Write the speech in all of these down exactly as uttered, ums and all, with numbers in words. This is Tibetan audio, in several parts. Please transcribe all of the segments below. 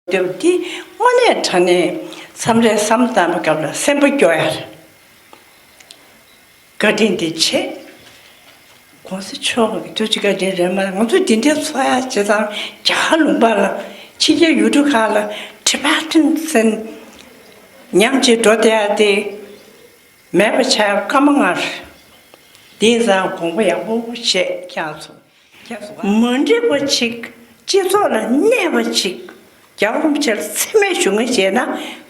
འདོད་པ་འདི་དངོས་གནས་དྲང་གནས་མཚམས་རེ་བསམ་བློ་བཏང་པའི་སྐབས་ལ་སེམས་པ་སྐྱོ་ཡ་རེད། བཀའ་དྲིན་དེ་ཆེ། གོང་ས་མཆོག་གི་ཐུགས་རྗེ་བཀའ་དྲིན་རེད་མ་རེད། ང་ཚོ་འདི་འདྲའི་འཚོ་ཡ་བྱེད་སྟངས་རྒྱ་གར་ལུང་པ་ལ་ཕྱི་རྒྱལ་ཡུལ་གྲུ་ཁག་ལ་ཊི་བེ་ཊན་ཟེར་ཉམས་བྱེད་འགྲོ་བསྡད་ཡ་དེ་མེད་པ་བྱ་ཡ་སྐར་མ་ལྔ་རེད། དེང་སང་དགོངས་པ་ཡག་པོ་བཞེས་ཁྱེད་ཚོ། མ་འགྲིག་པ་ཅིག་སྤྱི་ཚོགས་ལ་གནས་པ་ཅིག་རྒྱལ་བ་རིན་པོ་ཆེ་ལ་མཚན་སྨད་ཞུ་མཁན་བྱས་ན་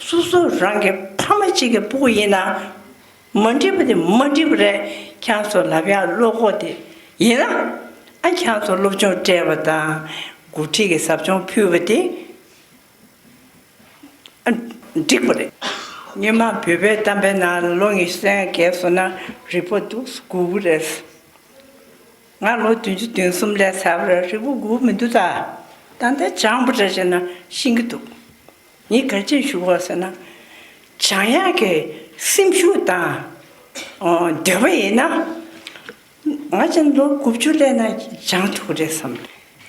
སོ་སོ་རང་གི་ཕ་མ་གཅིག་གི་སྤུ་གུ་ཡིན་ན་མ་འགྲིག་པ་དེ་མ་འགྲིག་པ་རེད། ཁྱེད་ཚོ་ལབ་ཡག་བློ་ཁོག་དེ་ཡིན་ན་ཨ་ཁྱེད་ཚོ་སློབ་སྦྱོང་སྤྲད་པ་དང་འགོ་ཁྲིད་ཀྱི་ཟབ་སྦྱོང་ཕུལ་བ་དེ་འགྲིག་པ་རེད། སྔོན་མ་བོད་པའི་གཏམ་དཔེའི་ནང་ལ་ལོ་ཉི་ཤུ་རྩ་ལྔ་བརྒལ་སོང་ན་རིག་པ་སྡུག་སྒུག་གི་རེད། ང་ལོ་བདུན་ཅུ་དོན་གསུམ་སླེབས་ཚར་བ་རེད། རིག་པ་སྒུག་མི་འདུག་ད། ད་ལྟ་སྦྱངས་པ་འདྲ་བྱས་ན་ཤེས་ཀྱི་འདུག་ངས་ག་རེ་ཞུ་དགོས་ཟེར་ན། སྦྱང་ཡག་གི་སེམས་ཤུགས་དང་འདོད་པ་ཡིན་ན་ང་ཅག་ལོ་དགུ་བཅུ་སླེབས་ན་སྦྱང་ཐུབ་ཀྱི་རེད་བསམ།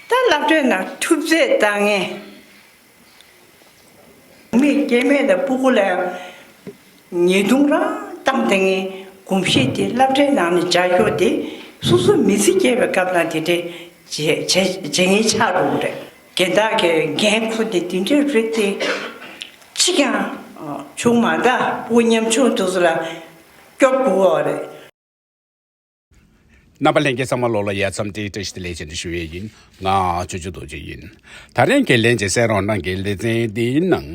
ད་སློབ་གྲྭའི་ནང་ཐུབ་ཚོད་བཏང་མཁན། མི་སྐྱེ་དམན་དང་སྤུ་གུ་ལ་ཉེས་རྡུང་རང་བཏང་བསྡད་མཁན་གོམས་གཤིས་དེ་སློབ་གྲྭའི་ནང་ནས་འཇགས་རྒྱུ་དེ་སོ་སོ་མི་ཚེ་སྐྱེལ་བའི་སྐབས་ལ་དེ་འདྲའི་བྱེད་བྱེད་བྱེད་མཁན་ཆགས་འགྲོ་གི་རེད། དགེ་རྟགས་ཀྱི་འགན་ཁུར་དེ་དེ་འདྲའི་རིགས་དེ་གཅིག་ཀྱང་བྱུང་མ་ད་སྤུ་གུ་ཉམ་ཆུང་དེ་ཚོ་ལ་སྐྱོབ་དགོས་པ་རེད། རྣམ་པ་ལྷན་རྒྱས་ཚང་མ་ལོགས་ལ་ཡ་མཚམས་འདི་བཀྲ་ཤིས་བདེ་ལེགས་བྱས་ནས་ཞུ་ཡས་ཡིན། ང་ཅོ་ཅོ་རྡོ་རྗེ་ཡིན། ད་རེས་ཀྱི་ལན་གྱི་གསན་རོགས་གནང་གི་ལེ་ཚན་འདིའི་ནང་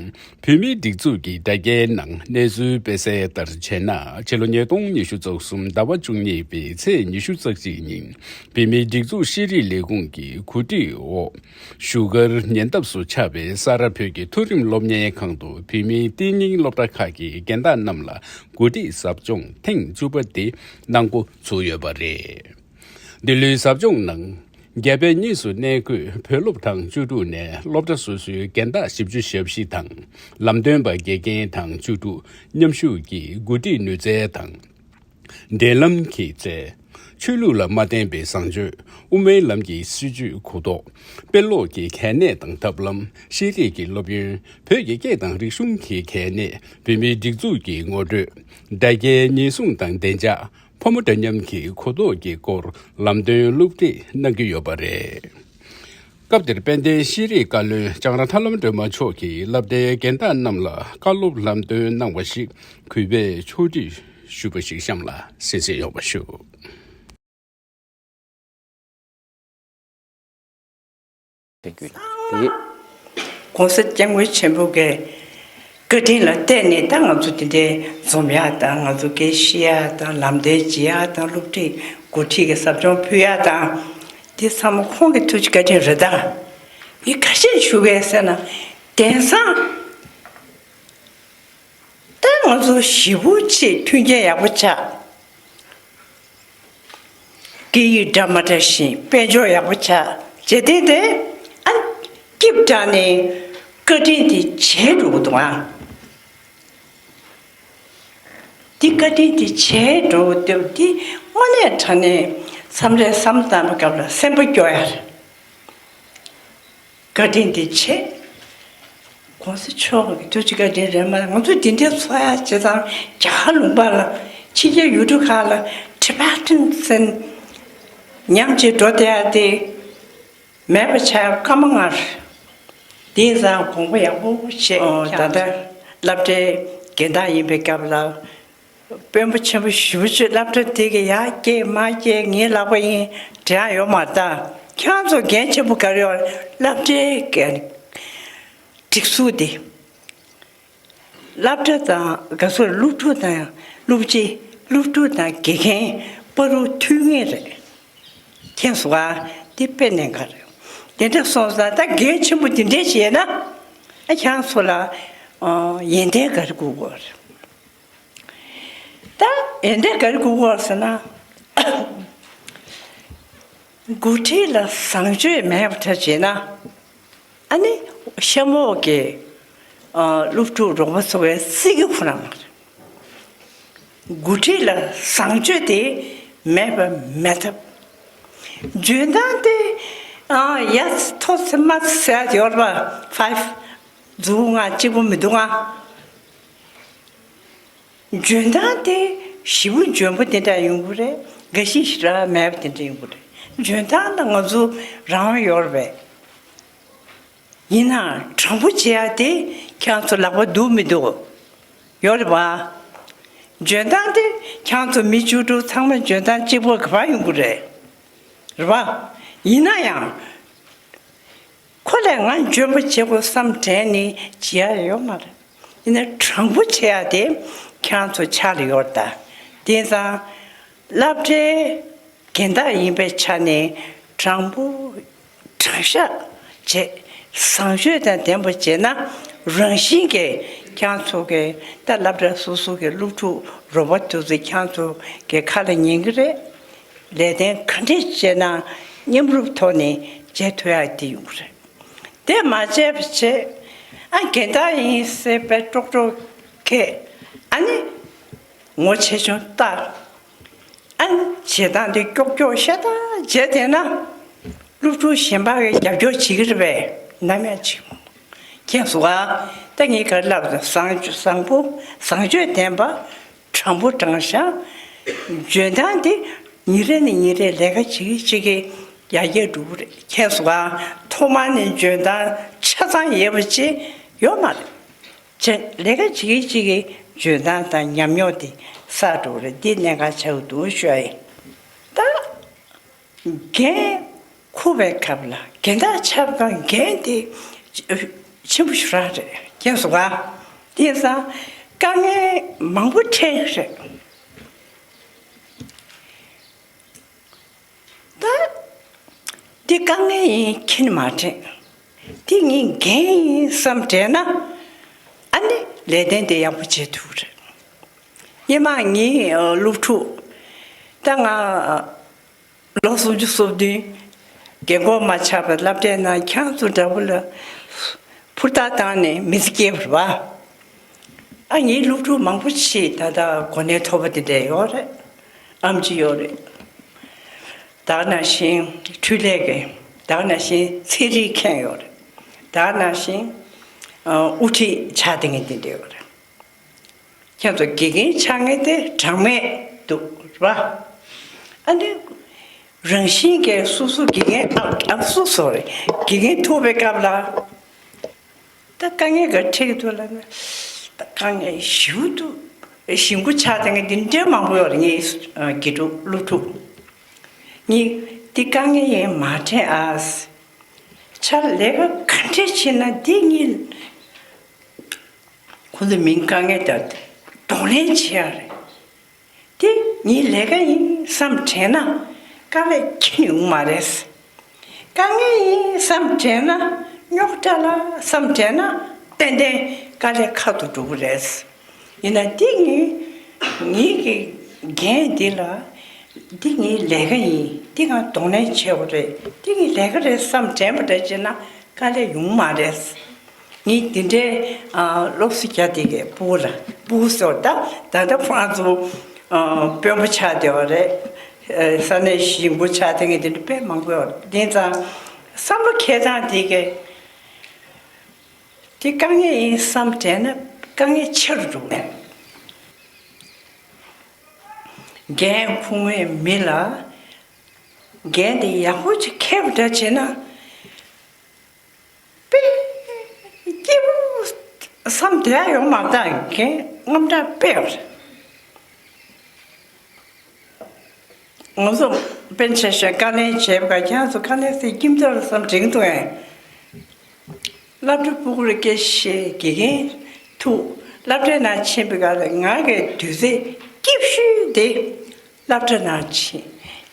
བོད་མིའི་སྒྲིག་འཛུགས་ཀྱི་དྲ་རྒྱའི་ནང་གནས་ཚུལ་སྤེལ་གསལ་ལྟར་བྱས་ན་ཕྱི་ལོ་ཉིས་སྟོང་ཉི་ཤུ་རྩ་གསུམ་ཟླ་བ་བཅུ་གཉིས་པའི་ཚེས་ཉི་ཤུ་རྩ་གཅིག་ཉིན་བོད་མིའི་སྒྲིག་འཛུགས་ཤེས་རིག་ལས་ཁུངས་ཀྱི་གོ་སྒྲིག་འོག་བཞུགས་སྒར་ཉེ་འདབས་སུ་ཆགས་པའི་ས་རཱ་བོད་ཀྱི་མཐོ་རིམ་སློབ་གཉེར་ཁང་དུ་བོད་མིའི་བསྟི་གཉིས་སློབ་གྲྭ་ཁག་གི་རྒན་བདག་རྣམས་ལ་གོ་སྒྲིག་ཟབ་སྦྱོང་ཐེངས་བཅུ་པ་དེ་གནང་འགོ་ཚུགས་ཡོད་པ་རེད། འདི་ལོའི་ཟབ་སྦྱོང་ནང་རྒྱ་བལ་གཉིས་སུ་གནས་འཁོད་བོད་སློབ་གྲངས་བཅུ་དྲུག་ནས་སློབ་གྲྭ་སོ་སོའི་རྒན་བདག་བཞི་བཅུ་ཞེ་བཞི་དང་ལམ་སྟོན་པ་དགེ་རྒན་གྲངས་བཅུ་དྲུག་མཉམ་ཞུགས་ཀྱིས་གོ་སྒྲིག་ནུས་རྩལ་དང་། འབྲེལ་ལམ་གྱི་རྩལ། ཆོས་ལུགས་ལ་མ་བརྟེན་པའི་བཟང་སྤྱོད། དབུ་མའི་ལམ་གྱི་སྲིད་བྱུས་གོ་རྟོགས། དཔེ་ཀློག་གི་གལ་གནད་དང་ཐབས་ལམ། ཤེས་རིག་གི་སློབ་ཡོན། བོད་ཀྱི་སྐད་དང་རིག་གཞུང་གི་གལ་གནད། བོད་མིའི་སྒྲིག་འཛུགས་ཀྱི་ངོ་སྤྲོད། དྲ་རྒྱའི་ཉེན་སྲུང་དང་བདེ་འཇགས། ཕོ་མོ་འདྲ་མཉམ་གྱི་གོ་རྟོགས་ཀྱི་སྐོར་ལམ་སྟོན་སློབ་ཁྲིད་གནང་གི་ཡོད་པ་རེད། སྐབས་དེར་དཔལ་ལྡན་ཤེས་རིག་བཀའ་བློན་ལྕང་ར་ཐར་ལམ་སྒྲོལ་མ་མཆོག་གིས་སློབ་གྲྭའི་རྒན་བདག་རྣམས་ལ་བཀའ་སློབ་ལམ་སྟོན་གནང་བ་ཞིག་གུས་པས་ཕྱོགས་སྒྲིག་ཞུས་པ་ཞིག་གཤམ་ལ་གསན་གཟིགས་ཡོང་བ་ཞུ། དེ། ༸གོང་ས་སྐྱབས་མགོན་ཆེན་པོ་གི་བཀའ་དྲིན་ལ་བརྟེན་ནས་ད་ང་ཚོ་དེ་འདྲའི་འཛོམས་ཡག་དང་ང་ཚོ་སྐད་ཤེས་ཡག་དང་ལམ་སྟོན་བྱེད་ཡག་དང་སློབ་ཁྲིད་འགོ་ཁྲིད་ཀྱི་ཟབ་སྦྱོང་ཕུལ་ཡག་དང་དེ་ཚང་མ་ཁོང་གི་ཐུགས་རྗེ་བཀའ་དྲིན་རེད། ད་ངས་ག་རེ་ཞུ་གི་ཡོད་ཟེར་ན་དེང་སང་ད་ང་ཚོ་ཞེ་པོ་ཅིག་མཐུན་རྐྱེན་ཡག་པོ་ཆགས། སྐད་ཡིག་འདྲ་མ་འདྲ་བཞིན་དཔལ་འབྱོར་ཡག་པོ་ཆགས་བྱས་དེ་དེ་ཨ་སྐྱིབས་དྲག་ནས་བཀའ་དྲིན་དེ་བརྗེད་འགྲོ་གི་འདུག་ཨ། འདི་བཀའ་དྲིན་དེ་བརྗེད་འགྲོ་གི་འདུག་འདི་དངོས་གནས་དྲང་གནས་མཚམས་རེ་བསམ་བློ་བཏང་བའི་སྐབས་ལ་སེམས་པ་སྐྱོ་ཡ་རེད། བཀའ་དྲིན་དེ་ཆེ། ༸གོང་ས་མཆོག་གི་ཐུགས་རྗེ་བཀའ་དྲིན་རེད་མ་རེད། ང་ཚོ་འདི་འདྲའི་འཚོ་ཡ་བྱེད་སྟངས་རྒྱ་གར་ལུང་པ་ལ་ཕྱི་རྒྱལ་ཡུལ་གྲུ་ཁག་ལ་ཊི་བེ་ཊན་ཟེར་ཉམས་བྱེད་འགྲོ་བསྡད་ཡ་དེ་མེད་པ་བྱ་ཡ་སྐར་མ་ལྔ་རེད། དེང་སང་དགོངས་པ་ཡག་པོ་བཞེས། ཨོ། ད་ལྟ་སློབ་གྲྭའི་རྒན་བདག་ཡིན་པའི་སྐབས་ལ། དཔོན་པོ་ཆེན་པོ་ཞེ་པོ་ཅིག་སློབ་གྲྭ་དེ་གི་ཡར་སྐྱེལ་མར་སྐྱེལ་ངའི་ལག་པ་ཡིན་དྲན་ཡོད་མ་རེད། ད་ཁྱེད་རང་ཚོ་འགན་ཆེན་པོ་ག་རེ་ཡོད། སློབ་གྲྭའི་འགན་སྒྲིག་འཛུགས་དེ། སློབ་གྲྭ་དང་ག་ཚོད་སློབ་ཕྲུག་དང་སློབ་སྤྱི། སློབ་ཕྲུག་དང་དགེ་རྒན་བར་དུ་མཐུན་ངེས་རེད། མཁྱེན་སོང་ཨ། དེ་དཔེ་གནད་འགག་རེད། དེ་འདྲ་སོང་ཙང་ད་འགན་ཆེན་པོ་དེ་འདྲས་བྱས་ན་ཨ་ཁྱེད་རང་ཚོ་ལ་ཡོན་ཏན་ག་རེ་དགོས་ཀྱི་ཡོད་རེད། ད་ཡོན་ཏན་ག་རེ་དགོས་ཀྱི་ཡོད་རེད་ཟེར་ན། འགོ་ཁྲིད་ལ་བཟང་སྤྱོད་མེད་པ་འདྲ་བྱས་ན། ཨ་ནི་གཤམ་འོག་གི་ཨ་སློབ་ཕྲུག་རོགས་པ་ཚོ་བའི་སྲིད་ཀྱི་ཁོ་རང་མ་རེད། འགོ་ཁྲིད་ལ་བཟང་སྤྱོད་དེ་མེད་པ་མེད་ཐབས། འཇོན་ཐང་དེ་ཨ་ཡ་མཐོ་ཚད་དམའ་ཚད་ཟེར་ཡ་ཡོད་རེད་པ། ཕའིབ་ མཛུབ་ངག་གཅིག་པོ་མི་འདུག་ཨ། འཇོན་ཐང་དེ་ཞེ་པོ་འཇོན་པོ་དེ་འདྲ་ཡོང་གི་རེད། འགའ་ཤས་ཞེ་དྲག་མེད་པ་དེ་འདྲ་ཡོང་གི་རེད། འཇོན་ཐང་ལ་ང་ཚོ་རང་དབང་ཡོད་རེད་པས། ཡིན་ནའང་དྲང་པོ་བྱེད་ཡ་དེ་ཁྱེད་ཚོ་ལག་པ་འདུག་མི་འདུག་ཡོད་རེད་པ། འཇོན་ཐང་དེ་ཁྱེད་ཚོ་མི་བཅུ་དྲུག་ཚང་མ་འཇོན་ཐང་གཅིག་པོ་ག་པར་ཡོང་གི་རེད། རེད་པ། ཡིན་ན་ཡང་། ཁོ་ལས་ང་འཇོན་པོ་བྱེད་དགོས་བསམ་དྲན་ནས་བྱེད་ཡ་ཡོད་མ་རེད། ཡིན་ན་དྲང་པོ་བྱེད་ཡ་དེ་ཁྱེད་ཚོ་ཕྱག་ལ་ཡོད་རེད་ད། དེང་སང་སློབ་གྲྭའི་རྒན་བདག་ཡིན་པའི་ཆ་ནས་དྲང་པོ་དྲང་བཞག་བྱེད། བཟང་སྤྱོད་དང་ལྡན་པ་བྱེད་ན་རང་བཞིན་གྱིས་ཁྱེད་ཚོ་གི་ད་སློབ་གྲྭ་སོ་སོ་གི་སློབ་ཕྲུག་རོགས་པ་དེ་ཚོ་ཁྱེད་ཚོ་གི་ཁ་ལ་ཉན་གི་རེད། ལས་དོན་ག་འདྲས་བྱས་ན་མཉམ་རུབ་ཐོག་ནས་བྱེད་ཐུབ་ཡ་དེ་ཡོང་གི་རེད། དེ་མ་བྱས་པ་བྱས། ཨ་རྒན་བདག་ཡིན་ཟེར་བའི་ཀྲོག་ཀྲོག་གས་ཨ་ནི་ངོ་ཆེ་ཆུང་ལྟ། ཨ་ནི་བྱེད་སྟངས་དེ་ཀྱོག་ཀྱོག་ཤ་སྟག་བྱས་བསྡད་ན་སློབ་ཕྲུག་གཞན་པ་གིས་རྒྱབ་སྐྱོར་བྱེད་ཀྱི་རེད་པས། ནམ་ཡང་བྱེད་མི་ཐུབ། མཁྱེན་སོང་ཨ། ད་ངས་ག་རེ་ལབ་ཟེར། བཟང་བཟང་པོ་བཟང་སྤྱོད་ལྡན་པ། དྲང་པོ་དྲང་བཞག་འཇོན་ཐང་དེ་ཉིན་རེ་ནས་ཉིན་རེ་ལས་ཀ་བྱེད་ཀྱི་བྱེད་ཀྱི་ཡར་རྒྱས་འགྲོ་གི་རེད། མཁྱེན་སོང་ཨ། ཐོག་མ་ནས་འཇོན་ཐང་ཆ་ཚང་ཡོད་པ་ཅིག་ཡོད་མ་རེད། བྱས་ལས་ཀ་བྱེད་ཀྱི་བྱེད་ཀྱི་འཇོན་ཐང་དང་ཉམས་མྱོང་དེ་བསགས་འགྲོ་གི་རེད། འདི་གནད་འགག་ཆགས་ཀྱི་འདུག་ཤོད་ཨེ། ད། འགན་འཁུར་བའི་སྐབས་ལ་རྒན་བདག་ཆགས་པ་འགན་དེ་ཆེན་པོ་ཞེ་དྲག་རེད། མཁྱེན་སོང་ཨ། དེང་སང་དཀའ་ངལ་མང་པོ་འཕྲད་ཀྱི་རེད། ད་འདི་དཀའ་ངལ་ཡིན་ཁྱེད་མ་དྲན། འདི་ངའི་འགན་ཡིན་བསམ་དྲན་ན་ཨ་ནི་ལས་དོན་དེ་ཡག་པོ་བྱེད་ཐུབ་རེད། སྔོན་མ་ངའི་སློབ་ཕྲུག་ད་ང་ལོ་སུམ་ཅུ་སོ་བདུན་རྒན་གོག་མ་ཆགས་པར་སློབ་གྲྭའི་ནང་ཁྱེད་ཚོ་འདྲ་པོ་ལ་ཧུར་ཐག་བཏང་ནས་མི་ཚེ་སྐྱེལ་བ་རེད་པ། ཨ་ངའི་སློབ་ཕྲུག་མང་པོ་ཞིག་ད་ལྟ་གོ་གནས་མཐོ་པོ་དེ་འདྲ་ཡོད་རེད། ཨེམ་ཆི་ཡོད་རེད། ད་ག་ནང་བཞིན་འཕྲུལ་ལས་ཀྱི། ད་ག་ནང་བཞིན་ཚན་རིག་མཁན་ཡོད་རེད། ད་ག་ནང་བཞིན་ཨ་དབུ་ཁྲིད་ཆགས་བསྡད་མཁན་དེ་འདྲ་ཡོད་རེད། ཁྱེད་ཚོ་དགེ་རྒན་ཆགས་མཁན་དེ་གྲངས་མེད་འདུག་ར། ཨ་ནི་རང་བཞིན་གྱིས་སོ་སོ་དགེ་རྒན་ཨ་ཨ་སོ་སོ་རེད། དགེ་རྒན་ཐུག་པའི་སྐབས་ལ་ད་དཀའ་ངལ་ག་འཕྲད་ཀྱི་འདུག་ལབ་ན། ད་དཀའ་ངལ་ཞེ་པོ་འདུག་ཞེ་པོ་ཆགས་བསྡད་མཁན་དེ་འདྲ་མང་པོ་ཡོད་རེད། ངའི་དགེ་ཕྲུག་སློབ་ཕྲུག་ངས་འདི་དཀའ་ངལ་ཡིན་མ་དྲན་ཨ། ཆ་ལས་ཀ་ག་འདྲས་བྱས་ན་འདི་ངས་ཁོ་ཚོ་མིང་དཀའ་ངལ་དང་གདོང་ལེན་བྱེད་ཡ་རེད། དེ་ངའི་ལས་ཀ་ཡིན་བསམ་དྲན་ན་དཀའ་ལས་ཁྱོན་ནས་ཡོང་མ་རེད། དཀའ་ངལ་ཡིན་བསམ་དྲན་ན་རྙོག་དྲ་ལ་བསམ་དྲན་ན་ཏན་ཏན་དཀའ་ལས་ཁག་ཏུ་འགྲོ་གི་རེད། ཡིན་ན་འདི་ངའི་ངའི་གི་འགན་འདི་ལ་འདི་ངའི་ལས་ཀ་ཡིན། འདི་ང་གདོང་ལེན་བྱེད་དགོས་རེད། འདི་ངའི་ལས་ཀ་རེད་བསམ་དྲན་པ་འདྲ་བྱས་ན་དཀའ་ལས་ཡོང་མ་རེད། ངས་འདི་འདྲའི་ཨ་སློབ་གསོ་རྒྱག་དེ་གའི་སྤུ་གུ་ལ་སྤུ་གུ་ཟེར་བ་ད་ད་ལྟ་ཁོ་རང་ཚོ་ཨ་དཔོན་པོ་ཆགས་བསྡད་པ་རེད། ཨ་ས་གནས་གཞིས་འགོ་ཆགས་དེ་གའི་འདི་འདྲ་དཔེ་མང་པོ་ཡོད་རེད། དེ་ཙང་བསམ་བློ་འཁྱེར་སྟངས་དེ་གའི་དེ་དཀའ་ངལ་ཡིན་བསམ་དྲན་ན་དཀའ་ངལ་ཆེ་རུ་འགྲོ་གི་རེད། འགན་འཁུར་མཁན་མི་ལ་འགན་དེ་ཡག་པོ་ཅིག་འཁྱེར་བ་འདྲ་བྱས་ན། དཔེ་སྐྱིད་པོ་བསམ་བསྡད་ཡ་ཡོད་མ་རེད། ད་རྒན་དངངས་སྐྲག་དཔེ་ཡོད་རེད། ང་ཚོ་དཔེ་ཆ་བཞག་དཀའ་ལས་བྱས་པ་ག་ཁྱེད་ཚོ་དཀའ་ལས་སེ་སྐྱིད་མདོག་ལ་བསམ་དྲན་འདུག་ཨེ། སློབ་གྲྭ་སྤུ་གུ་ལ་སྐད་ཆ་བཤད། དགེ་རྒན་ཐུག་སློབ་གྲྭའི་ནང་ཕྱིན་པའི་སྐབས་ལ་ང་གི་དུས་ཚོད་སྐྱིད་ཤོས་དེ་སློབ་གྲྭ་ནང་ཕྱིན།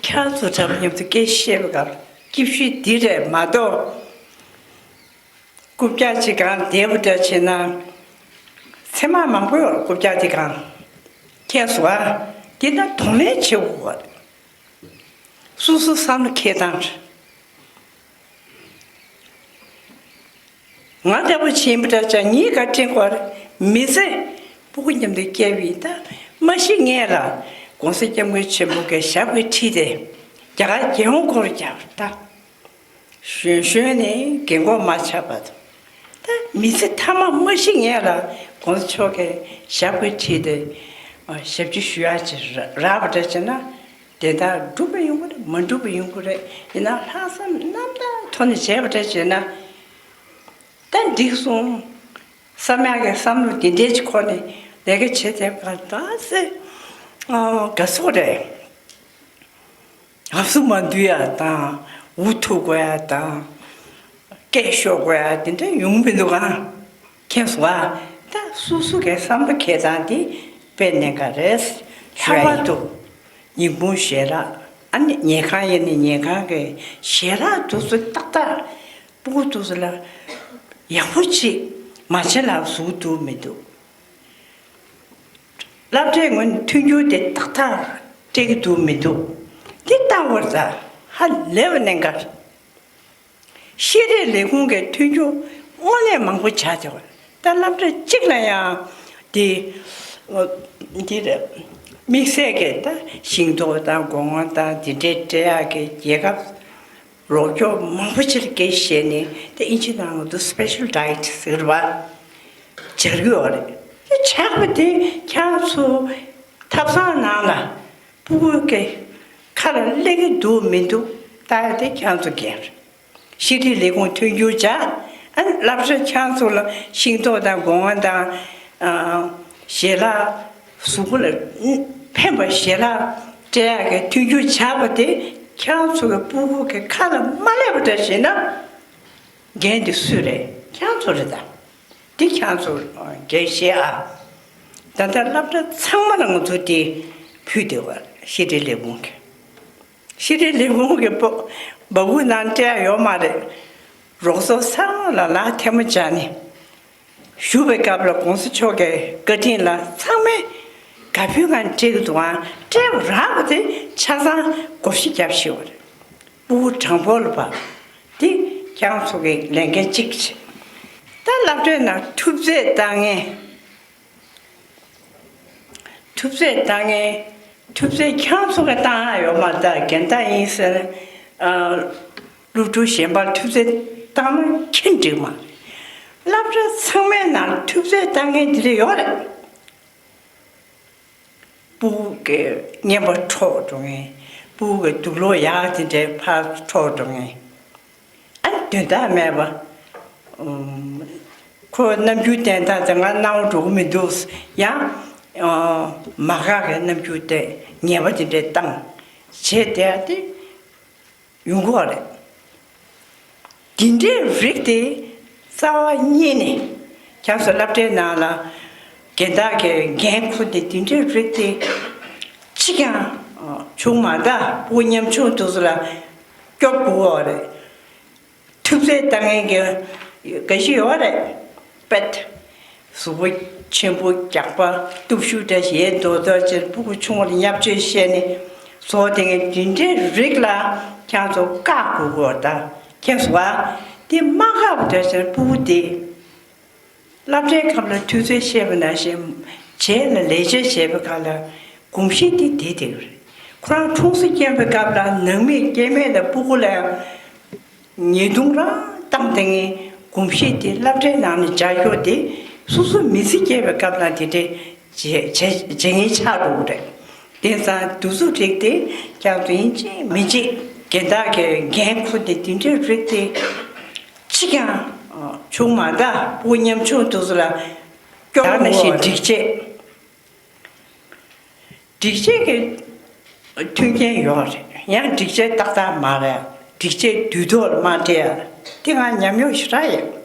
ཁྱེད་ཚོ་འདྲ་པོ་མཉམ་དུ་སྐད་ཆ་བཤད་པའི་སྐབས་སྐྱིད་ཤོས་འདི་རེད་མ་གཏོགས། རྐུབ་བཀྱག་ཅིག་སྒང་བསྡད་པ་འདྲ་བྱས་ན། ཚེར་མ་མང་པོ་ཡོད་རེད་རྐུབ་བཀྱག་དེ་སྒང་། མཁྱེན་སོང་ཨ། དེ་ན་གདོང་ལེན་བྱེད་དགོས་པ་རེད། སོ་སོ་བསམ་བློ་འཁྱེར་སྟངས་རེད། ང་ལྟ་བུ་བྱེད་པ་འདྲ་ཆགས་ངས་ག་དྲན་དགོས་རེད། མི་ཚེ་སྤུ་གུ་མཉམ་དུ་སྐྱེལ་བའི་ད་མ་གཞི་ངས་ལ་༸གོང་ས་༸སྐྱབས་མགོན་ཆེན་པོ་གི་ཞབས་ཀྱི་ཁྲིད་དེ་རྒྱ་གར་རྒྱལ་ཡོངས་སྐོར་རྒྱག་པ་ད། གཞོན་གཞོན་ནས་རྒན་གོག་མ་ཆགས་པ་དང་། ད་ མི་ཚེ་མཐའ་མ་མ་ཤི་ངེས་ལ་༸གོང་ས་མཆོག་གི་ཞབས་ཀྱི་ཁྲིད་དེ་ཞབས་ཕྱི་ཞུ་ཡག་ཅིག་རག་པ་འདྲ་བྱས་ན། དེ་དག་འགྲུབ་པ་ཡོང་གི་རེད། མ་འགྲུབ་པ་ཡོང་གི་རེད། ཡིན་ནའང་ལྷག་བསམ་རྣམ་དག་ཐོག་ནས་བྱས་པ་འདྲ་བྱས་ན། ད་འགྲིག་སོང་བསམ་ཡག་གི་བསམ་བློ་འདི་འདྲའི་ཅིག་ཁོ་ནས་ལས་ཀ་བྱེད་བསྡད་པ་ད་སེ་དགའ་ཚོར་རེད། ཨབ་སུ་མ་འདུས་ཡ་དང་། འུ་ཐུག་དགོས་ཡ་དང་། སྐད་ཤོར་དགོས་ཡ་དེ་འདྲ་ཡོང་མི་འདུག་ག་མཁྱེན་སོང་ཨ། ད་སོ་སོ་གི་བསམ་པ་འཁྱེར་སྟངས་དེ་དཔེ་གནད་འགག་རེད། ལྷག་པར་དུ་ཉིན་གུང་ཞལ་ལག་ཨ་ནི་ཉལ་ཁང་ཡིན་ན་ཉལ་ཁང་གི་ཞལ་ལག་དེ་ཚོ་ཏག་ཏག་སྤུ་གུ་དེ་ཚོ་ལ་ཡག་པོ་ཅིག་མ་བྱས་ལ་བཟོ་ཐུབ་མི་འདུག་སློབ་གྲྭའི་ངོས་ནས་མཐུན་འགྱུར་དེ་ཏག་ཏག་སྤྲད་ཀྱི་འདུག་མི་འདུག་འདི་ལྟ་བར་ད་ཧ་ལས་པ་གནད་འགག་ཤེས་རིག་ལས་ཁུངས་ཀྱི་མཐུན་འགྱུར་དངོས་གནས་མང་པོ་ཆགས་བྱུང་བ། ད་སློབ་གྲྭ་གཅིག་ལ་ཡང་འདི་འདི་རེད། དམིགས་བསལ་གྱི་ད་ཤིང་ཏོག་དང་སྒོ་ང་དང་འདི་འདྲའི་སྤྲད་ཡག་གི་རྒྱལ་ཁབ་རོགས་སྐྱོར་མང་པོ་ཅིག་སྐད་བཤད་ནས། དེ་ཨིན་ཇི་ནང་ལ་དུ་special diet ཟེར་བ་སྦྱར་གྱི་ཡོད་རེད། དེ་ཆགས་པ་དེ་ཁྱེད་ཚོ་ཐབ་ཚང་ནང་ལ་སྤུ་གུ་གི་ཁ་ལ་སླེབས་ཀྱི་འདུག་མི་འདུག་ལྟ་ཡ་དེ་ཁྱེད་ཚོ་འགན་རེད། ཤེས་རིག་ལས་ཁུངས་མཐུན་འགྱུར་བྱ། ཨ་ནི་སློབ་གྲྭ་ཁྱེད་ཚོ་ལ་ཤིང་ཏོག་དང་སྒོ་ང་དང་། ཨ། ཞལ་ལག་གཟུགས་པོ་ལ་ཕན་པ་ཞལ་ལག་སྤྲད་ཡག་གི་མཐུན་འགྱུར་བྱ་བ་དེ་ཁྱེད་ཚོ་གི་སྤུ་གུ་གི་ཁ་ལ་མ་སླེབས་པ་འདྲ་བྱས་ན། འགན་དེ་སུས་རེད། ཁྱེད་ཚོ་རེད་ད། འདི་ཁྱེད་ཚོ་འགན་བཞེས་ཨ། ད་ལྟ་སློབ་གྲྭ་ཚང་མ་ལ་ང་ཚོ་དེ་ཕུལ་བསྡད་པ་རེད། ཤེས་རིག་ལས་ཁུངས་ཀྱི། ཤེས་རིག་ལས་ཁུངས་ཀྱི་སྤོ་སྦ་ཁུག་ནང་སྤྲད་ཡ་ཡོད་མ་རེད། རོགས་ཚོགས་ཚང་མ་ལ་ལག་ཐལ་མོ་སྦྱར་ནས། བཞུགས་པའི་སྐབས་ལ་༸གོང་ས་མཆོག་གི་བཀའ་དྲིན་ལ་ཚང་མས་དགའ་ཕྱོགས་ངང་སྤྲད་ཀྱི་འདུག་ཨང་། སྤྲད་པ་རག་པ་དེ་ཆ་ཚང་བགོ་བཤའ་རྒྱབ་ཤེས་པ་རེད། སྤུ་གུ་གྲངས་འབོར་ལ་བབས། འདི་ཁྱེད་ཚོ་གི་ལས་འགན་གཅིག་བྱེད། ད་སློབ་གྲྭའི་ནང་ཐུབ་ཚོད་བཏང་མཁན། ཐུབ་ཚོད་བཏང་མཁན། ཐུབ་ཚོད་ཁྱེད་ཚོ་གི་བཏང་ཡ་ཡོད་མ་རེད། ད་རྒན་བདག་ཡིན་ཟེར། ཨ། སློབ་ཕྲུག་གཞན་པར་ཐུབ་ཚོད་བཏང་ན་ཁྱོན་འགྲིག་མ་རེད། སློབ་གྲྭ་ཚང་མའི་ནང་ཐུབ་ཚོད་བཏང་མཁན་དེ་འདྲ་ཡོད་རེད། སྤུ་གུ་གི་རྔན་པ་འཕྲོག་འགྲོ་མཁན། སྤུ་གུ་གི་དུག་སློག་ཡག་དེ་འདྲའི་ཕར་འཕྲོག་འགྲོ་མཁན། ཨ་ནི་དོན་དག་མེད་པ། ཨུམ། ཁོ་རྣམ་འགྱུར་བསྟན་སྟངས་དེ་ང་སྣང་བ་འགྲོ་གི་མི་འདུག་ཡང་། ཨ། མ་དགའ་གི་རྣམ་འགྱུར་དེ་ངན་པ་དེ་འདྲས་བཏང་བྱས་བསྡད་དེ་ཡོང་གི་ཡོད་རེད། འདི་འདྲའི་རིགས་དེ་རྩ་བ་ཉིད་ནས་ཁྱེད་ཚོ་སློབ་གྲྭའི་ནང་ལ་རྒན་བདག་གི་འགན་ཁུར་ཏེ། འདི་འདྲའི་རིགས་དེ་གཅིག་ཀྱང་བྱུང་མ་ད། སྤུ་གུ་ཉམ་ཆུང་དེ་ཚོ་ལ་སྐྱོབ་དགོས་པ་རེད། ཐུབ་ཚོད་བཏང་མཁན་གྱི་འགའ་ཞིག་ཡོད་རེད། པད། གཟུགས་པོ་ཆེན་པོ་རྒྱགས་པ་སྟོབས་ཤུགས་འདྲ་ཞིག་ཡོད་མདོག་མདོག་བྱས། སྤུ་གུ་ཆུང་བ་ལ་བརྙས་བཅོས་བཤད་ནས་བཟོ་བསྡད་མཁན་དེ་འདྲའི་རིགས་ལ་ཁྱེད་ཚོ་བཀག་དགོས་ཀྱི་ཡོད་རེད་ད། མཁྱེན་སོང་ཨ། དེ་མ་བཀག་པ་འདྲ་བྱས་ན་སྤུ་གུ་དེ། སློབ་གྲྭའི་སྐབས་ལ་ཐུབ་ཚོད་བཤད་པ་ནང་བཞིན་བྱས་ལ་ལས་བྱེད་བྱས་པའི་སྐབས་ལ་གོམས་གཤིས་དེ་བསྡད་བསྡད་ཀྱི་རེད། ཁོ་རང་ཁྲུང་སི་སྐྱེས་པའི་སྐབས་ལ་ནང་མིས་སྐྱེ་དམན་དང་སྤུ་གུ་ལ་ཉེས་རྡུང་རང་བཏང་བསྡད་མཁན་གོམས་གཤིས་དེ་སློབ་གྲྭའི་ནང་ནས་འཇགས་རྒྱུ་དེ། སོ་སོ་མི་ཚེ་སྐྱེལ་བའི་སྐབས་ལ་དེ་འདྲའི་བྱེད་བྱེད་བྱེད་མཁན་ཆགས་འགྲོ་གི་རེད། དེང་སང་དེ་ཚོའི་རིགས་དེ་ཁྱེད་ཚོ་ཡིན་གཅིག་མིན་གཅིག་རྒན་བདག་གི་འགན་ཁུར་ཏེ། དེ་འདྲའི་རིགས་དེ་གཅིག་ཀྱང་བྱུང་མ་ད། སྤུ་གུ་ཉམ་ཆུང་དེ་ཚོ་ལ་སྐྱོར་ནང་བཞིན་སྒྲིག་ཆས། སྒྲིག་ཆས་ཀྱི་མཐུན་རྐྱེན་ཡོད་རེད། ཡང་སྒྲིག་ཆས་ཏག་ཏག་མ་རེད། སྒྲིག་ཆས་དུས་ཐོག་ལ་མ་སྤྲད་ཡ་དེ་ང་ཉམས་མྱོང་ཞེ་དྲག་ཡོད།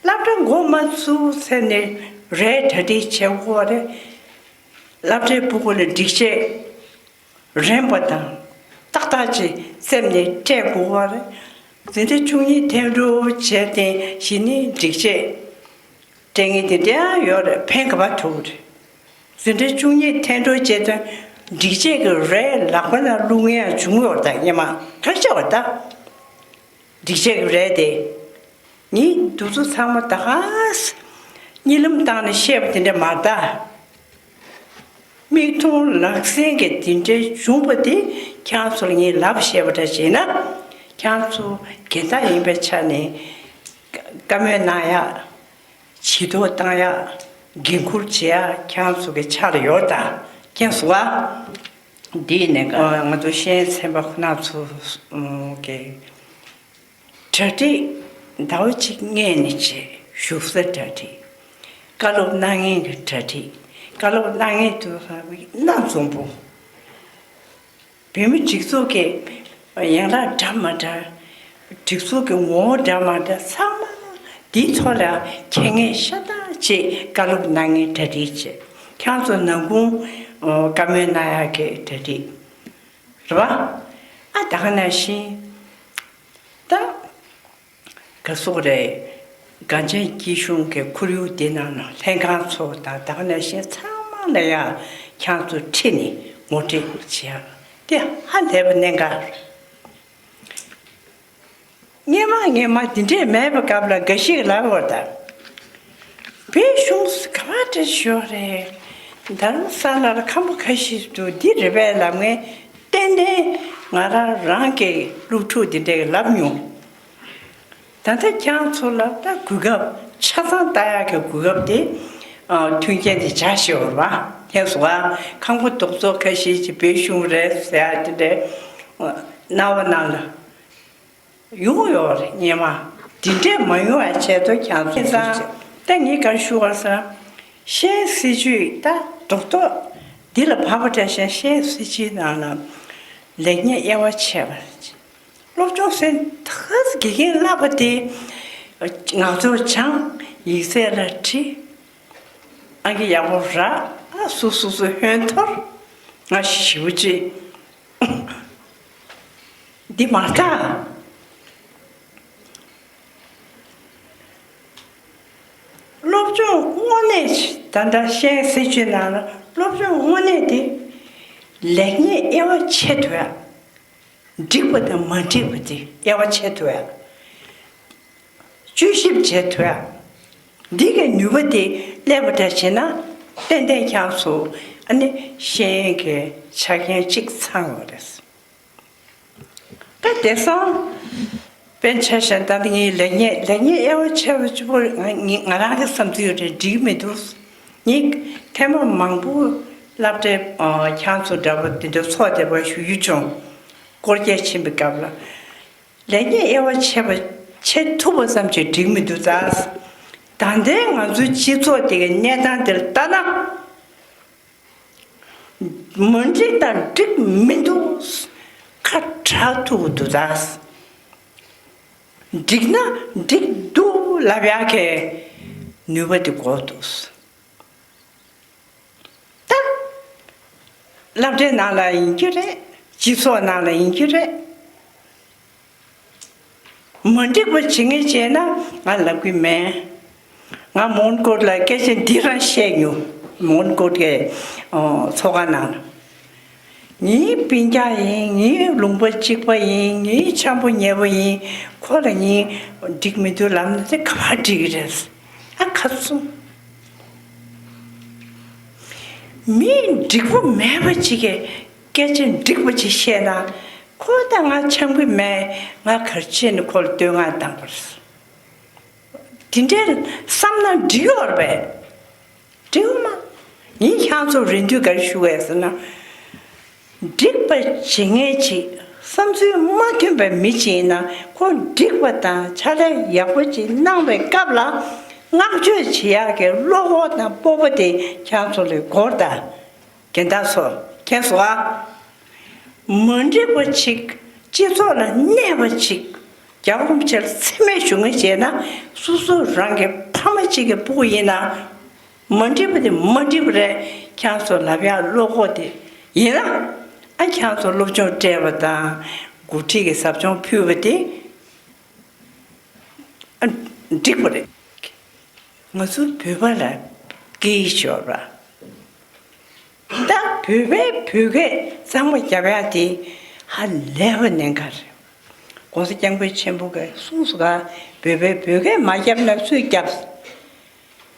སློབ་གྲྭ་འགོ་མ་ཚུགས་ཚེ་ནས་རེད། གྲ་སྒྲིག་བྱེད་དགོས་རེད། སློབ་གྲྭའི་སྤུ་གུ་ལ་སྒྲིག་ཆས་རན་པ་དང་ཏག་ཏག་ཅིག་བཙེམས་ནས་སྤྲད་དགོས་པ་རེད། འཛིན་གྲྭ་བཅུ་གཉིས་འཐེན་འགྲོ་བྱས་ཏེ་གཞི་ནས་སྒྲིག་ཆས་སྤྲད་མཁན་དེ་འདྲ་ཡང་ཡོད་རེད། ཕན་ག་པར་ཐུག་རེད། འཛིན་གྲྭ་བཅུ་གཉིས་འཐེན་འགྲོ་བྱས་ཏེ་སྒྲིག་ཆས་ཀྱི་རས་ལག་པ་ནང་བླུག་མཁན་ཡང་བྱུང་ཡོད་རེད་ད། སྔོན་མ་ག་རེ་བྱས་པ་ད། སྒྲིག་ཆས་ཀྱི་རས་དེ། ངས་འདི་ཚོ་ཚང་མ་ད་ག་སེ་གཉིད་ལམ་བཏང་ནས་བཤད་པ་དེ་འདྲ་མ་རེད་ད། མིག་མཐོང་ལག་ཟིན་གྱི་དེ་འདྲའི་བྱུང་བ་དེ་ཁྱེད་ཚོ་ལ་ངས་ལབ་བཤད་པ་འདྲ་བྱས་ན། ཁྱེད་ཚོ་རྒན་བདག་ཡིན་པའི་ཆ་ནས་ བཀའ་མོལ་གནང་ཡག་ཇུས་གཏོགས་བཏང་ཡག་འགན་འཁུར་བྱེད་ཡག་ཁྱེད་རང་ཚོ་གི་ཕྱག་ལ་ཡོད་ད། མཁྱེན་སོང་ཨ། འདི་ནས་ང་ཚོ་ཤེས་ཡོན་ཚན་པ་ཁོ་ན་ཚོ་གི་གྲ་སྒྲིག་ཟླ་བ་གཅིག་སྔོན་ནས་བྱས། བཞུགས་ས་གྲ་སྒྲིག་བཀའ་སློབ་གནང་མཁན་གྱི་གྲ་སྒྲིག་བཀའ་སློབ་གནང་མཁན་དུ་སྣ་འཛོམས་པོ། བོད་མི་སྒྲིག་འཛུགས་ཀྱི་ཡན་ལག་འདྲ་མ་འདྲ། སྒྲིག་འཛུགས་ཀྱི་ངོ་བོ་འདྲ་མ་འདྲ་ཚང་མ་འདིའི་ཐོག་ལ་མཁྱེན་མཁན་ཤ་སྟག་ཅིག་བཀའ་སློབ་གནང་མཁན་གྲ་སྒྲིག་བྱས། ཁྱེད་ཚོ་ནང་ཁུལ་བཀའ་མོལ་གནང་ཡག་གི་གྲ་སྒྲིག་རེད་བ། ཨ་ད་ག་ནང་བཞིན་ད། ག་སོག་རེད། གངས་ཅན་སྐྱིད་གཤོངས་ཀྱི་ཁོར་ཡུག་འདི་ནང་ན་ལྷན་ཁང་ཚོ་དང་ད་ག་ནང་བཞིན་ཚང་མ་ལ་ཡང་ཁྱེད་ཚོ་ཁྲིད་ནས་ངོ་སྤྲོད་བྱེད་ཡག་དེ་ཧ་ལས་པ་གནད་འགག་རེད། སྔོན་མ་སྔོན་མ་འདི་འདྲས་མེད་པའི་སྐབས་ལ་འགའ་ཞིག་ལབ་པ་དང་། བོད་གཞུང་ག་བ་འདྲ་ཞོ་རེད། རྡ་རམ་ས་ལར་ཁང་པ་ཁ་ཤས་འདུག་འདི་རེད་པས་ལབ་མཁན་ཏན་ཏན་ང་རང་རང་གི་སློབ་ཕྲུག་འདི་འདྲས་ལབ་མྱོང་། ད་ལྟ་ཁྱེད་ཚོ་ལ་ད་གོ་སྐབས་ཆ་ཚང་ལྟ་ཡག་གི་གོ་སྐབས་དེ་ཨ། མཐུན་རྐྱེན་དེ་བྱ་ཞེས་པ་རེད་བ། མཁྱེན་སོང་ཨ། ཁང་པ་རྡོག་རྡོག་ཁ་ཤས་ཀྱི་བོད་གཞུང་རེད་ཟེར་ཡ་དེ་འདྲའི་སྣང་བ་སྣང་ལ་ཡོང་ཡོད་རེད། སྔོན་མ་དེ་འདྲས་མ་ཡོང་བ་བྱས་ཐོག་ཁྱེད་ཚོ་ད་ངས་ག་རེ་ཞུ་བ་ཟེར་ན། ཤེས་ཡོན་སྲིད་བྱུས་ད་རྡོག་རྡོག་འདི་ལ་བབ་པ་འདྲ་ཞིག་ཤེས་ཡོན་སྲིད་བྱུས་ནང་ལ་ལེགས་ཉེས་དབྱེ་བ་ཕྱེ་བ། སློབ་སྦྱོང་ཟེར་ད་དགེ་རྒན་བསླབ་པ་དེ་ངག་ཐོག་སྦྱང་། ཡིག་ཚད་ལ་བྲིས། ཨང་ཀི་ཡག་པོ་རག་ཨ། སུ་སུ་སུ་ཧོན་ཐོར། ང་ཞེ་པོ་ཅིག་འདི་མ་རེད། སློབ་སྦྱོང་དངོས་གནས་ད་ལྟ་ཤེས་ཡོན་སྲིད་བྱུས་ནང་ལ་སློབ་སྦྱོང་དངོས་གནས་དེ་ལེགས་ཉེས་དབྱེ་བ་ཕྱེ་ཐུབ་ཡ། འགྲིག་པ་དང་མ་འགྲིག་པ་དེ་དབྱེ་བ་ཕྱེ་ཐུབ་ཡ། དཔྱད་ཞིབ་བྱེད་ཐུབ་ཡ། འདི་གའི་ནུས་པ་དེ་སླེབས་པ་འདྲ་བྱས་ན་ཏན་ཏན་ཁྱེད་ཚོ་ཨ་ནི་ཤེས་ཡོན་གྱི་ཆ་རྐྱེན་གཅིག་ཚང་ཡོད་རེད། ད་དེང་སང་དཔེར་ཆ་བཞག་ན་ད་ངས་ལེགས་ཉེས་ལེགས་ཉེས་དབྱེ་བ་ཕྱེ་བ་གཅིག་པོ་ང་ང་རང་གི་བསམ་ཚུལ་རེད། འགྲིག་མི་འདུག་ངས་ཐེངས་མ་མང་པོ་སློབ་གྲྭའི་ཨ། ཁྱེད་ཚོ་འདྲ་པོ་འདི་འདྲ་ཚོགས་བསྡད་པ་ཞུ་རྒྱུ་བྱུང་། སྐོར་སྐྱོད་ཕྱིན་པའི་སྐབས་ལ་ལེགས་ཉེས་དབྱེ་བ་ཕྱེ་བ་ཕྱེ་ཐུབ་པ་ཙམ་གྱིས་འགྲིག་མི་འདུག་ད་ད་ལྟའི་ང་ཚོའི་སྤྱི་ཚོགས་དེ་གའི་གནས་སྟངས་དེར་ལྟ་ན། མ་འགྲིག་དང་འགྲིག་མི་འདུག་ཁ་གྲག་ཐུབ་འདུག་ད་འགྲིག་ན་འགྲིག་འདུག་ལབ་ཡག་གི་ནུས་པ་དེ་དགོས་འདུག་ད་སློབ་གྲྭའི་ནང་ལ་ཡིན་གྱི་རེད། སྤྱི་ཚོགས་ནང་ལ་ཡིན་གྱི་རེད། མ་འགྲིག་པ་བྱེད་ངེས་བྱས་ན་ང་ལབ་གི་མེད། ང་མོན་གྷོ་ལ་སྐད་ཆ་འདི་རང་བཤད་མྱོང་། མོན་གྷོ་གི་ཚོགས་ཁང་ནང་ལ། ངའི་སྤུན་ཀྱག་ཡིན། ངའི་ལུང་པ་གཅིག་པ་ཡིན། ངའི་འཆམ་པོ་ཉེ་པོ་ཡིན། ཁོ་ལ་ངས་འགྲིག་མི་འདུག་ལབ་ན་དེ་ག་པར་འགྲིག་གི་རེད། ཨ་ཁ་བཙུམ། མི་འགྲིག་པོ་མེད་པ་ཅིག་གིས་སྐད་ཆ་འགྲིག་པ་ཅིག་བཤད་ན་ཁོ་ད་ང་འཆམ་གི་མེད། ང་ག་རེ་བྱས་ནས་ཁོ་ལ་བསྟོད་བསྔགས་བཏང་པ་རེད། དེ་འདྲའི་བསམ་ན་འགྲིག་ཡོད་རེད་པས། འགྲིག་ཡོད་མ། ངས་ཁྱེད་ཚོར་རེ་འདུན་ག་རེ་ཞུ་བས་ཟེར་ན། འགྲིག་པ་བྱེད་མཁན་ཅིག་བསམ་ཚུལ་མ་མཐུན་པའི་མི་ཅིག་ཡིན་ན་ཁོ་འགྲིག་པ་དང་ཕྱག་ལས་ཡག་པོ་ཅིག་གནང་བའི་སྐབས་ལ་བསྔགས་བརྗོད་བྱེད་ཡག་གི་བློ་ཁོག་དང་སྤོབས་པ་དེ་ཁྱེད་ཚོ་ལ་དགོས་རེད་ད། རྒན་བདག་ཚོ་མཁྱེན་སོང་ཨ། མ་འགྲིག་པ་ཅིག་སྤྱི་ཚོགས་ལ་གནས་པ་ཅིག་རྒྱལ་བ་རིན་པོ་ཆེ་ལ་མཚན་སྨད་ཞུ་མཁན་བྱས་ན་སོ་སོ་རང་གི་ཕ་མ་གཅིག་གི་སྤུ་གུ་ཡིན་ན། མ་འགྲིག་པ་དེ་མ་འགྲིག་པ་རེད། ཁྱེད་ཚོ་ལབ་ཡག་བློ་ཁོག་དེ་ཡིན་ན། ཨ་ཁྱེད་ཚོ་སློབ་སྦྱོང་སྤྲད་པ་དང་འགོ་ཁྲིད་ཀྱི་ཟབ་སྦྱོང་ཕུལ་བ་དེ་ཨ་འགྲིག་པ་རེད། ང་ཚོ་བོད་པ་ལ་སྐད་ཡིག་ཤོར་བ། ད་བོད་པའི་བོད་སྐད་གཙང་མ་རྒྱབ་ཡག་དེ་ཧ་ལས་པ་གནད་འགག་རེད། ༸གོང་ས་༸སྐྱབས་མགོན་ཆེན་པོ་གིས་གསུངས་སོང་ག་བོད་པའི་བོད་སྐད་མ་རྒྱབ་ན་སུས་རྒྱབ།